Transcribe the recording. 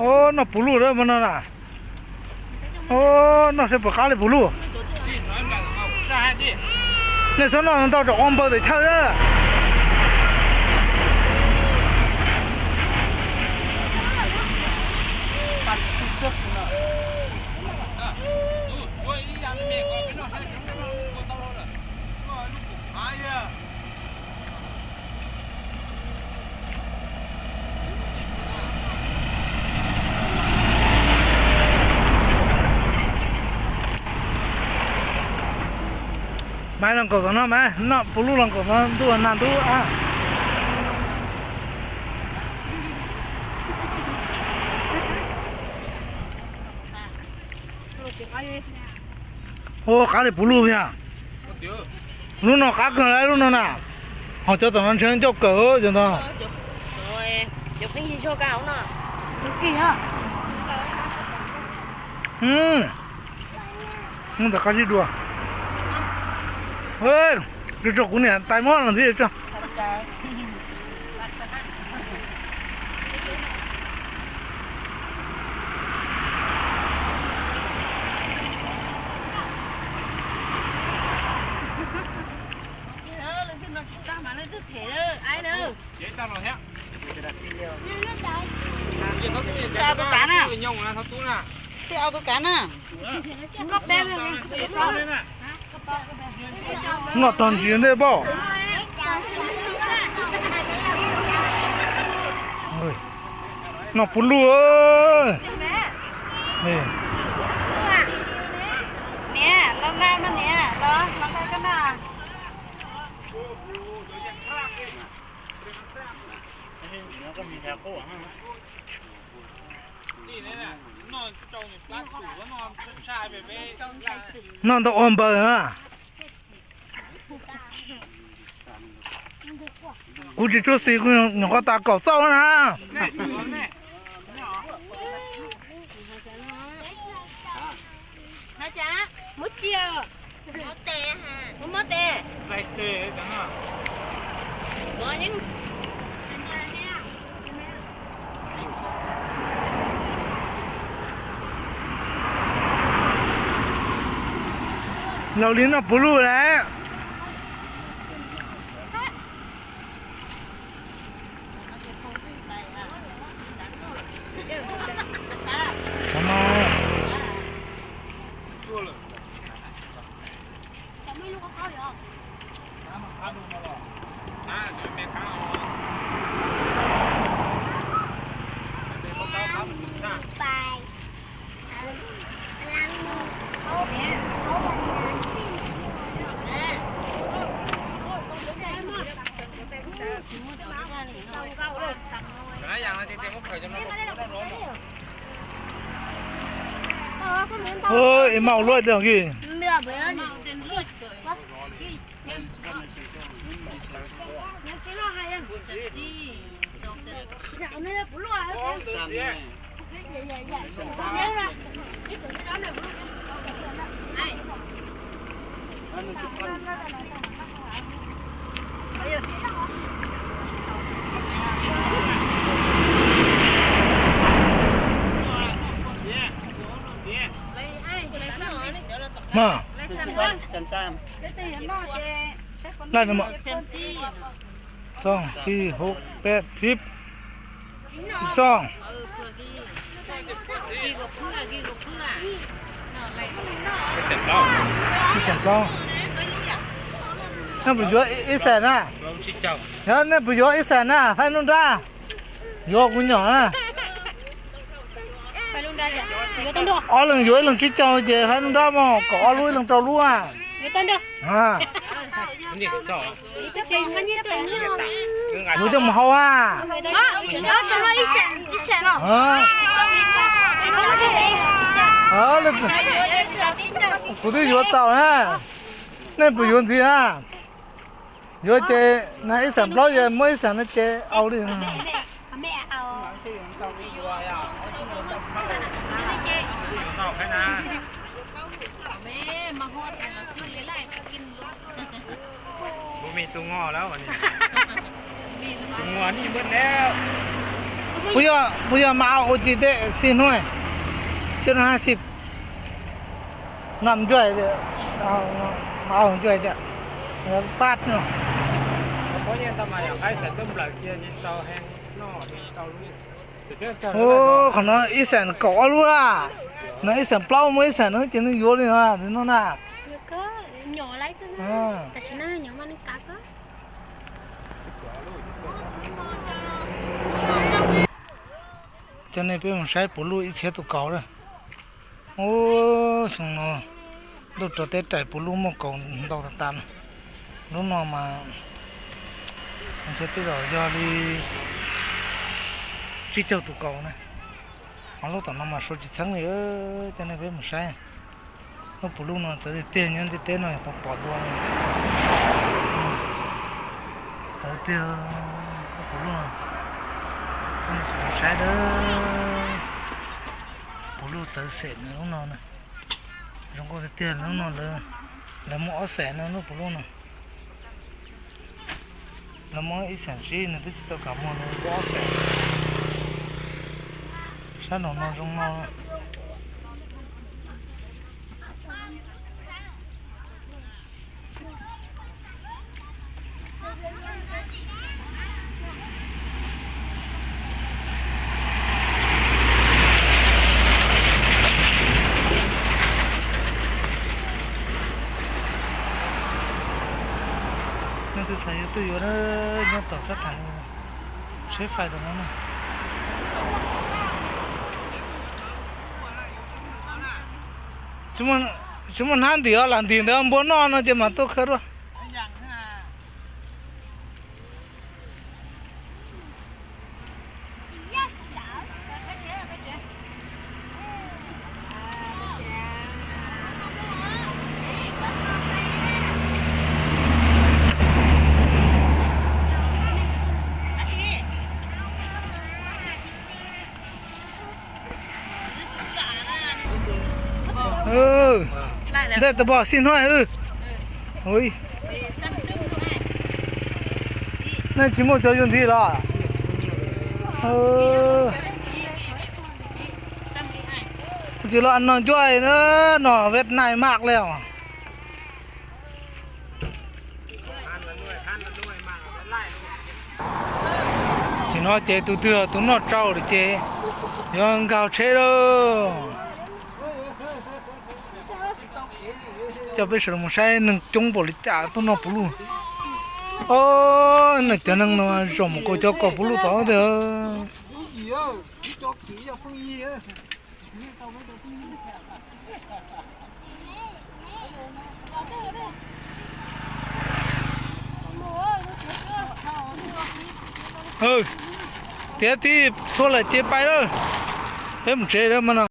Noj puv luj lawm mas no na. Noj seb puas qab li puv luj. Nej txhob noj ntau tsam ua npaws tawm chaw na. Mas los nkaum tom no mas noj puv luj los nkaum no ntuj nag ntub a. Ua qab li puv luj yog. Lub no qab kawg lawm lub no na. Ho cov tom no ntshe ncauj kawg cov ntag. Mus ntawm qab zib dua. Tso tso kuv niam tais muab los ntxiv tso. Tus kav na. Noj tag ntsis ntej pab. Noj puv luj. Niam, los nqa mas niam, los, los nqa koj noj. Noj ntau ua npaws na. Kuv tsis tshua xis, kuv nyuam qhuav tas kaum txauj na. Laus li noj puv luj lawm. Es mau luaj dog kis. Mas, laij no mas, xoo, xib, hauv, peb, xib, xib xoo. Ib xees plaub. Nej puas yuav ib xees na? Yog nej puas yuav ib xees na, faib nruab nrab. Yuav kuv nyom na. Ob leeg yuav ib leeg tsib caug ces faib nruab nrab mog, kom ob lub ib leeg rau lub a. Yuav coj mus hau a. Kuv twb yuav tau na. Nej puas yuav ntxiv na? Yuav ces na ib xees plaub ces muab ib xees no ces au li. Kuv me tus ngos lawm, tus ngos nij npawb lawm. Puas yog, puas yog mas au ua ci teb xib hnub, xib hnub hab xib, no ncuaj tias, mas au ncuaj tias, pab no. Qhov no ib xees kaum ob lub laj, no ib xees plaub muaj ib xees no ces nws yuav li no, no na. Coj nej peb mus saib puv luj ib txhiab tus kaus lawm. Ub, xyoo no ntuj rau teb rais puv luj muaj kaus ntau tas tas no. Lub no mas ntshe tej zaum yog li tsib caug tus kaus na. Ho lub tom no mas suav tsis txheeb li, coj nej peb mus saib. Lub puv luj no txawv tiag tiag, nyob ntiaj teb no pom dua li. Txawv tiag, lub puv luj no. Nej tsis tau saib dab, puv luj txawv xem na lub no na. Zoo nkauj tiag tiag, lub no lawv muaj ob xees na lub puv luj no. Lawv muab ib xees tsib, nws twb tsis tau kam muag, nws muab ob xees. Sab nraum no zoo no. Nej twb xav yuav twj yuav, nyob tom xab tham li tsheb fais tom no na. Tsis muaj hnab ntim os, lam ntim ntawd npua noj no ces mam tuaj khawb dua. Ntej tus pom xib hnub. Nej tsis muaj cov yuav nthi los? Tsis los no ncuaj na, no Việt Nam maj li os. Tsis no ces tus twg tus noj tsau lawm ces yuav nkaug tsheb lauj. Coj peb sawv daws mus saib neeg coob npaum li cas tuaj noj puv luj. Os, nej cov neeg no zaum mus kaus cov kaus puv luj tod tiag. Tiav tib txhua lawm ces pais lawm. Peb mus tsev lawm mas no.